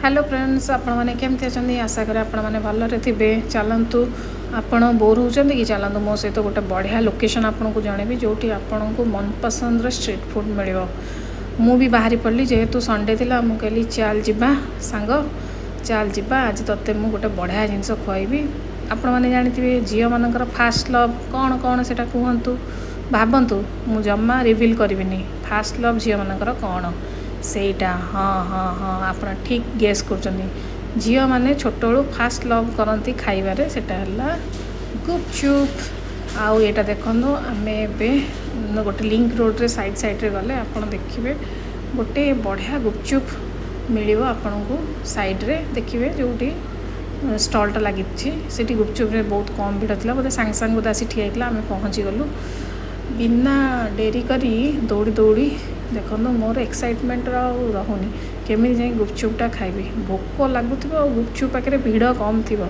Hello friends, ଆପଣମାନେ କେମିତି ଅଛନ୍ତି? ଆଶା କରେ ଆପଣମାନେ ଭଲରେ ଥିବେ। ଚାଲନ୍ତୁ, ଆପଣ ବୋର୍ ହେଉଛନ୍ତି କି? ଚାଲନ୍ତୁ, ମୋ ସହିତ ଗୋଟେ ବଢ଼ିଆ ଲୋକେସନ୍ ଆପଣଙ୍କୁ ଜଣେଇବି, ଯେଉଁଠି ଆପଣଙ୍କୁ ମନପସନ୍ଦର ଷ୍ଟ୍ରିଟ୍ ଫୁଡ଼୍ ମିଳିବ। ମୁଁ ବି ବାହାରି ପଡ଼ିଲି। ଯେହେତୁ ସଣ୍ଡେ ଥିଲା, ମୁଁ କହିଲି, ଚାଲ ଯିବା ସାଙ୍ଗ, ଚାଲ ଯିବା, ଆଜି ତୋତେ ମୁଁ ଗୋଟେ ବଢ଼ିଆ ଜିନିଷ ଖୁଆଇବି। ଆପଣମାନେ ଜାଣିଥିବେ ଝିଅମାନଙ୍କର ଫାଷ୍ଟ ଲଭ୍ କ'ଣ? କ'ଣ ସେଇଟା କୁହନ୍ତୁ, ଭାବନ୍ତୁ, ମୁଁ ଜମା ରିଭିଲ୍ କରିବିନି। ଫାଷ୍ଟ ଲଭ୍ ଝିଅମାନଙ୍କର କ'ଣ ସେଇଟା? ହଁ, ଆପଣ ଠିକ୍ ଗେସ୍ କରୁଛନ୍ତି। ଝିଅମାନେ ଛୋଟବେଳୁ ଫାଷ୍ଟ ଲଭ୍ କରନ୍ତି ଖାଇବାରେ, ସେଇଟା ହେଲା ଗୁପଚୁପ୍। ଆଉ ଏଇଟା ଦେଖନ୍ତୁ, ଆମେ ଏବେ ଗୋଟେ ଲିଙ୍କ ରୋଡ଼ରେ ସାଇଡ଼୍ ସାଇଡ଼୍ରେ ଗଲେ ଆପଣ ଦେଖିବେ ଗୋଟେ ବଢ଼ିଆ ଗୁପଚୁପ୍ ମିଳିବ ଆପଣଙ୍କୁ। ସାଇଡ଼୍ରେ ଦେଖିବେ ଯେଉଁଠି ଷ୍ଟଲ୍ଟା ଲାଗିଛି, ସେଠି ଗୁପଚୁପ୍ରେ ବହୁତ କମ୍ ଭିଡ଼ ଥିଲା ବୋଧେ। ସାଙ୍ଗେ ସାଙ୍ଗେ ବୋଧେ ଆସି ଠିଆ ହେଇଥିଲା। ଆମେ ପହଞ୍ଚିଗଲୁ ବିନା ଡେରି କରି, ଦୌଡ଼ି ଦୌଡ଼ି। ଦେଖନ୍ତୁ, ମୋର ଏକ୍ସାଇଟମେଣ୍ଟର ଆଉ ରହୁନି, କେମିତି ଯାଇ ଗୁପଚୁପ୍ଟା ଖାଇବି। ଭୋକ ଲାଗୁଥିବ ଆଉ ଗୁପଚୁପ୍ ପାଖରେ ଭିଡ଼ କମ୍ ଥିବ,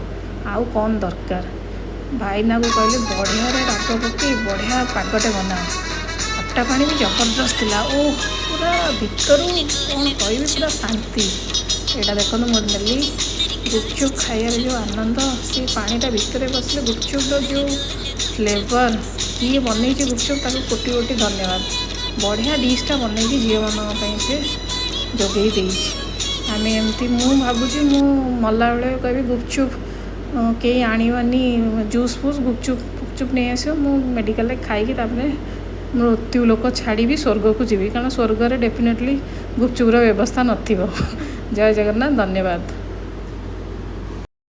ଆଉ କ'ଣ ଦରକାର? ଭାଇନାକୁ କହିଲେ, ବଢ଼ିଆରେ ରାଗ ପକେଇ ବଢ଼ିଆ ପାଗଟେ ବନାଅ। ଖଟା ପାଣି ବି ଜବରଦସ୍ତ ଥିଲା। ଓ ପୁରା ଭିତରୁ କ'ଣ କହିବି, ପୁରା ଶାନ୍ତି। ଏଇଟା ଦେଖନ୍ତୁ, ମୁଁ ନେଲି। ଗୁପଚୁପ୍ ଖାଇବାରେ ଯେଉଁ ଆନନ୍ଦ, ସେ ପାଣିଟା ଭିତରେ ବସିଲେ ଗୁପଚୁପ୍ର ଯେଉଁ ଫ୍ଲେଭର୍! କିଏ ବନେଇଛି ଗୁପଚୁପ୍, ତାକୁ କୋଟି କୋଟି ଧନ୍ୟବାଦ। ବଢ଼ିଆ ଡିଶ୍ଟା ବନେଇକି ଝିଅମାନଙ୍କ ପାଇଁ ସେ ଯୋଗେଇ ଦେଇଛି। ଆମେ ଏମିତି, ମୁଁ ଭାବୁଛି, ମୁଁ ମଲାବେଳେ କହିବି, ଗୁପଚୁପ୍ କେହି ଆଣିବନି, ଜୁସ୍ ଫୁସ୍, ଗୁପଚୁପ୍ ଫୁପଚୁପ୍ ନେଇ ଆସିବ। ମୁଁ ମେଡ଼ିକାଲରେ ଖାଇକି ତାପରେ ମୃତ୍ୟୁ ଲୋକ ଛାଡ଼ିବି, ସ୍ୱର୍ଗକୁ ଯିବି। କାରଣ ସ୍ୱର୍ଗରେ ଡେଫିନେଟଲି ଗୁପଚୁପ୍ର ବ୍ୟବସ୍ଥା ନଥିବ। ଜୟ ଜଗନ୍ନାଥ, ଧନ୍ୟବାଦ।